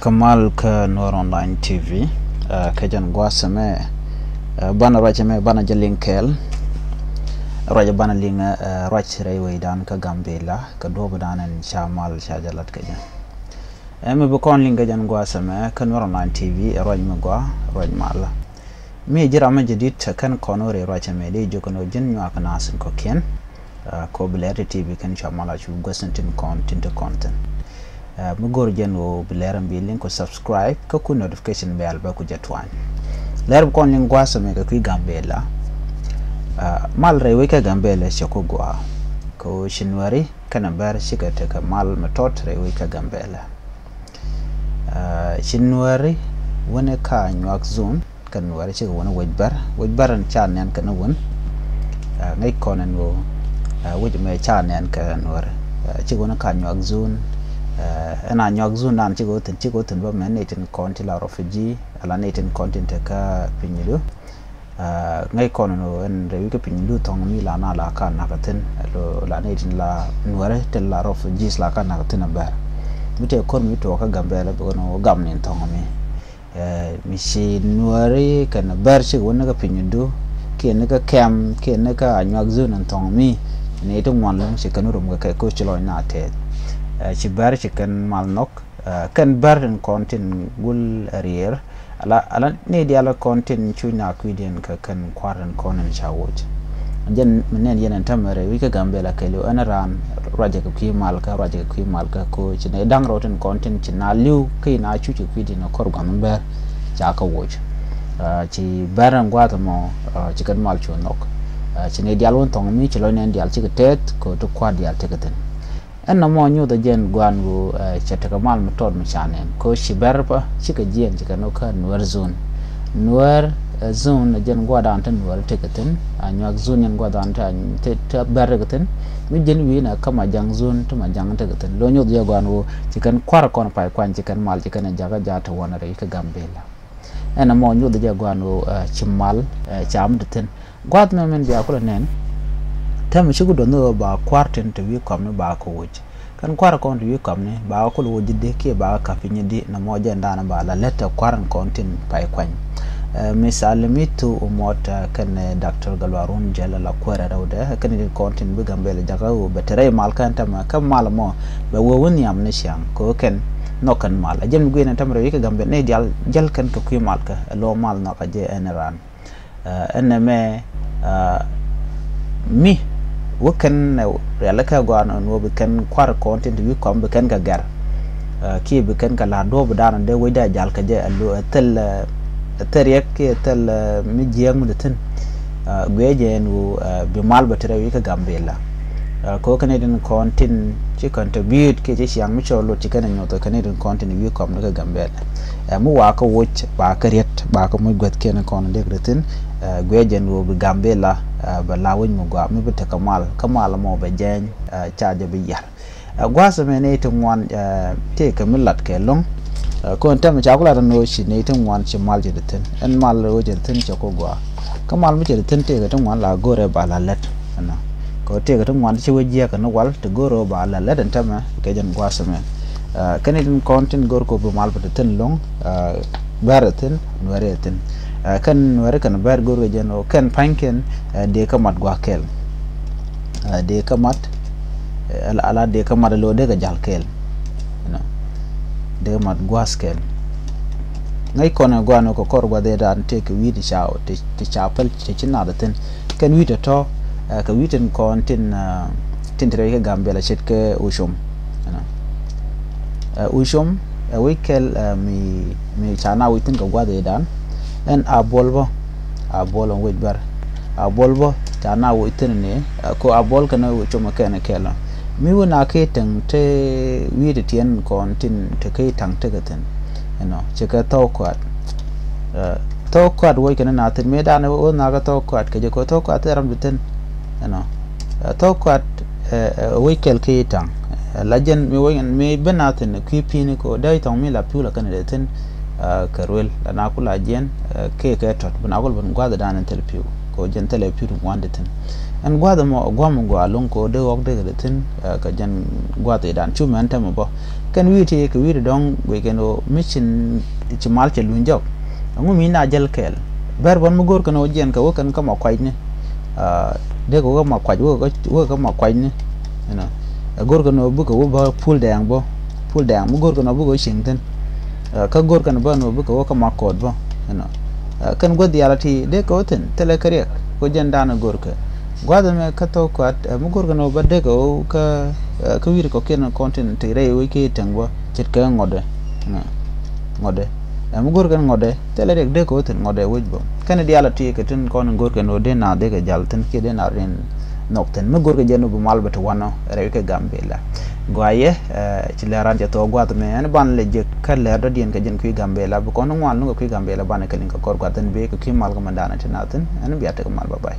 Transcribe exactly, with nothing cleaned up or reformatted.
Kä mal kä Nuer Online T V, eh, kä jɛn gua̱a̱th ɛmɛ, eh, banɛ ruac ɛmɛ banɛ jɛ liŋ kɛɛl. Ruac banɛ liŋ, eh, ruac rɛy wecdan kä Gambila, kä duɔ̱ɔ̱pdan ɛn ca mal ca jɛ lat kä jɛ. Eh, mi bi kɔn liŋ kä jɛn gua̱a̱th ɛmɛ kä Nuer Online T V, eh, ruac mi gɔaa, ruac mal. Mi ji̱ ram mi jadid, eh, kɛn kɔn wä rɛy ruac ɛmɛ, di jiök ɛn ɣöö ji̱n nyuak naath in kɔ̱kiɛn. Ah, kɛ ɣöö bi lɛr ti̱ti̱ bi kɛn cua mal a cu guäth tin tin kɔn tin ti kɔn thi̱n. Ah, mi go̱r jɛn ɣöö bi lɛr ɛn bi liŋ ku subscribe kä ku notification bell bɛ ku jɛ tuany. Lɛr bi kɔn liŋ gua̱a̱th ɛmɛ kɛ kui̱ Gambila. Ah, mal rɛy wec kä Gambila cɛ ku gɔaa. Kɛ ɣöö ci Nuääri kɛnɛ Bär cikɛ tekɛ mal mi tɔt rɛy wec kä Gambila. Ah, ci Nuääri wänɛ ka Anyuak zone. Kɛn Nuääri cikɛ wänɛ wec Bär, wec Bär ɛn ca nɛn kɛn wän. Ah, ŋäc kɔn ɛn ɣöö, ah, wec ɛmɛ ca nɛn kɛ Nuääri. Ah, cikɛ wänɛ ka Anyuak zone. Ah, ɛn Anyuak zone dan cikɛ wä thi̱n, cikɛ wä thi̱n bä mɛ nɛy tin kɔn ti la refugee, ala nɛy tin kɔn tin te kä Pinyudu. Ah, ŋäc kɔn ɛn ɣöö ɛn rɛy wec kä Pinyudu thɔŋ mi la na la ka nak thi̱n, lo la nɛy tin la Nuääri tin la refugees la ka nak thi̱n a Bär. Mi tëë ko̱r mi tuɔɔk kä Gambila bi kɔn ɣöö gam ni thɔŋ mi. Eh, mi ci Nuääri kɛnɛ Bär cikɛ wä ni kä Pinyudu, kiɛ ni kä kɛm, kiɛ ni kä Anyuak zone ɛn thɔŋ mi, ni ti ŋuan lo̱ŋ ci kɛn rum kɛ kɛ ko̱ ci lɔc na tɛth. Eh, ci Bär ci kɛn mal nhɔk, eh, kɛn Bär tin kɔn tin gul rier, ala, ala ni dial kɔn tin cuc na kui̱diɛn kɛ kɛn kua̱r tin kɔn in ca woc. Jɛn mi nɛn yɛn ɛn tämɛ rɛy wec kä Gambila kɛɛliw ɛn raan ruacɛ kɛ kui̱ mal kä, ruacɛ kɛ kui̱ mal kä ko ci nɛ da̱ŋ rɛw tin kɔn tin ci na li̱w kä na cuc kɛ kui̱ din kɔr gua̱n Bär ca kɛ woc. Ah, ci Bär ɛn gua̱a̱th ɛmɔ, ah, ci kɛn mal cu nhɔk. Ah, ci nɛ dial wä thɔŋ mi ci lɔc nɛn dial cikɛ tɛth kɛ ti kua̱r dial tekɛ thi̱n. Ɛn nɔmɔ nyuthɛ jɛn gua̱a̱n ɣöö, eh, cɛ tekɛ mal mi tɔt mi ca nɛn. Kɛ ɣöö ci Bär bä cikɛ jiɛɛn cikɛ nhɔk kä Nuäär zone. Nuäär, eh, zone ɛ jɛn gua̱a̱thdan te Nuäär tekɛ thi̱n. Anyuak zone jɛn gua̱a̱thdan te, te, te Bär tekɛ thi̱n. Mi ji̱n wi̱i̱ nɛ kä Majaŋ zone te Majaŋ tekɛ thi̱n. Lo̱ nyuth jɛ gua̱a̱n ɣöö ci kɛn kua̱r kɔn pay kuany ci kɛn mal ci kɛn jakä ja̱ te wänɛ rɛy kä Gambila. Ɛn ɛmɔ nyuth jɛ gua̱a̱n ɣöö, eh, ci mal, eh, cam te thi̱n. Gua̱a̱th mɛ min bia kulɛ nɛn. Tɛmɛ ci ku duɔth ni ɣöö ba kua̱r tin te wi̱i̱ kɔmni ba kɛ woc. Kɛn kua̱r kɔn te wi̱i̱ kɔmni ba kɛ kulɛ woc ji̱ di kiɛ ba kɛ ka̱p piny ji̱ di nɔmɔ jɛn da̱a̱n ba la lät tɛ kua̱r in kɔn tin pay kuany. Eh, misali mi thu umɔt, eh, kɛn, eh, Doctor Gatluak Run Jäl la kuäärɛ rɛwdɛ kɛn tin kɔn tin bi Gambila jakä ɣöö bɛ te rɛy mal kɛn tɛmɛ kä mal mɔ bɛ wee wä nhiam ni ciaŋ kɛ ɣöö kɛn nhɔk kɛn mal. Ɛ jɛn mi gui̱n ɛn tɛmɛ rɛy wec kä Gambila ni diaal jäl kɛn kɛ kui̱ mal kɛ ɛ lo̱ mal nhɔk a jɛ ɛn ran. Ɛ, ɛn ɛmɛ, ɛ, mi wä kɛn, ɛ, rialikä gɔaa nɔ, nɔ bi kɛn kua̱r kɔn tin ti wi̱i̱ kɔm bi kɛn kɛ gɛr. Ɛ, kiɛ bi kɛn kɛ la̱r duɔ̱ɔ̱p dan dee wecdɛ jal kɛ jɛ, ɛ, lo, ɛ, thil, ɛ, thil riɛk kiɛ thil, ɛ, mi jiääk mi di thi̱n. Ɛ, guiɛ jɛ ɛn ɣöö, ɛ, bi mal bɛ ti rɛy wi̱i̱ kä Gambila. Ɛ, kɛ ɣöö kɛn i̱ tin kɔn tin ci contribute kiɛ ci ciaŋ mi cɔl lot ci kɛn ɛ nyuɔth kɛn i̱ tin kɔn tin wi̱i̱ kɔm di kä Gambila. Ɛ, mi wakä woc, bakä riet, bakä moc guäthkiɛn kɔn dek ri thi̱n, ɛ, guiɛ jɛn ɣöö bi Gambila, ɛ, bɛ la wec mi gɔaa, mi bi tekɛ mal, kä mal mɔ bɛ jɛny, ɛ, ca jɛ bi yar. Ɛ, gua̱a̱th ɛmɛ ni ti ŋuan, ɛ, tëëkɛ mi lat kɛ lo̱ŋ. Ɛ, kɔn tɛmɛ ca ku lat ɛn ɣöö ci ni ti ŋuan ci mal ci ri thi̱n. Ɛn mal ɣöö ci ri thi̱n cɛ ku gɔaa. Kä mal mi ci ri thi̱n tëëkɛ ti ŋuan la go̱rɛ ba la lät. Ɛnɔ. Kɛ ɣöö tëëkɛ ti ŋuan ci wä jiɛk ɛn wal ti go̱rɛ ba la lät ɛn tɛmɛ kɛ jɛn gua̱a̱th ɛmɛ. Ɛ, kɛn i̱ tin kɔn tin go̱r kɛ ɣöö bi mal bi ti thi̱n lo̱ŋ, ɛ, Bär ɛ thi̱n, Nuɛri ɛ thi̱n. Ɛ, kɛn Nuɛri kɛn Bär go̱r kɛ jɛn ɣöö kɛn pa̱nykiɛn, ɛ, dee kä mat gua̱a̱th kɛl. Ɛ, dee kä mat, ɛ, ala, ala dee kä mat ɛ lo̱ dee kɛ jal kɛl. Ɛnɔ. Dee kä mat gua̱a̱th kɛl. Ŋäc kɔn ɛ gua̱a̱n ɣöö kɛ kɔr gua̱a̱th ëë dan tëëkɛ wi̱i̱ ti ca, ti, ti ca päl ti ci naath ɛ thi̱n. Kɛn wi̱i̱ tɔ̱tɔ̱, ɛ, kɛ wi̱i̱ tin kɔn tin, ɛ, tin te rɛy kä Gambila ce̱tkɛ Ocom. Ɛnɔ. Ɛ, Ocom, ɛ, wec kɛl, ɛ, mi, mi ca na wi̱i̱ thi̱n kɛ gua̱th ëëdan. Ɛn Abuɔl bä, Abuɔl ɛn wec Bär. Abuɔl bä, ca na wi̱i̱ thi̱n ni, ɛ, ko Abuɔl kɛn Ocom ɛ kɛn kɛl. Mi wä na kɛ täŋ te wi̱i̱ ti tiɛn kɔn tin te kɛ taŋ tekɛ thi̱n. Ɛnɔ, cɛ kɛ thɔw kuat. Ɛ, thɔw kuat wec kɛn na thi̱n, mi dan wä na kɛ thɔw kuat kɛ jɛ ko thɔw kuat thil ram ti thi̱n. Ɛnɔ. Ɛ, thɔw kuat, ɛ, ɛ, wec kɛl ki taŋ. Ɛ, la jɛn mi wec mi ben a thi̱n kui̱ pi̱ni ko dee thɔŋ mi la pi̱w la kɛn dee thi̱n, ɛ, kɛ ruel la na ku la jiɛn, ɛ, kɛ kɛ tɔt ben a kul ben gua̱th dan in thil pi̱w. Ko jɛn thil pi̱w ti ŋuan dee thi̱n. Ɛn gua̱th mɔ gua̱m gua lo̱ŋ ko dee ɣɔk dee kɛ dee thi̱n, ɛ, kɛ jɛn gua̱th i̱ dan cu mɛn tɛmɛ bɔ. Kɛn wi̱i̱ ti kɛ wi̱i̱ ti dɔ̱ŋ guic kɛn ɣöö mi cin ci mal cɛ luny jɔk. Ɛŋu mi na jäl kɛɛl bɛr bɔn mi go̱r kɛn ɣöö jiɛn kɛ wä kɛn kä ma kuacni. Dee kɛ wä ma kuac wä kɛ ma kuacni. Ɛ go̱r kɛn ɣöö bikɛ wä bä pul dɛɛŋ bä pul dɛɛŋ mi go̱r kɛn ɣöö bikɛ wä cieŋ thi̱n. Kä go̱r kɛn bä nɔ bikɛ wä kä ma ko̱o̱t bä. Kɛn guäth diaal a ti dee kɛ wä thi̱n thilɛ kä riɛk kɛ wä jiɛn daanɛ go̱r kɛ gua̱th ɛmɛ kä thok kuat mi go̱r kɛn ɣöö bä dee kɛ wä kä kä wi̱i̱ ti kɔ̱kiɛn kɔn tin ti rɛy wec kɛ thi̱n bä ce̱tkɛ ŋɔtdɛ. Ŋɔtdɛ ɛmɛ go̱r kɛn ŋɔtdɛ thilɛ riɛk dee kɛ wä thi̱n ŋɔtdɛ wec bä kɛn diaal a ti kɛ tin kɔn in go̱r kɛn ɣöö dee na dee kɛ jal thi̱n kiɛ dee na rin nhɔk thi̱n mi go̱r kɛ jɛn ɣöö bi mal bɛ ti wanɔ rɛy kɛ Gambila. Gɔaa yɛ ci lɛr ran cɛ thok gua̱th mɛ ɛn ban lɛ jek kä lɛr dɔ̱diɛn kɛ jɛn kui̱ Gambila bi kɔn ŋuan luŋ kɛ kui̱ Gambila banɛ kɛ liŋ kɛ kɔr gua̱th ɛn bee kɛ kui̱ mal kɛ mɛn daanɛ ti na thi̱n ɛn bia tekɛ mal bä bay.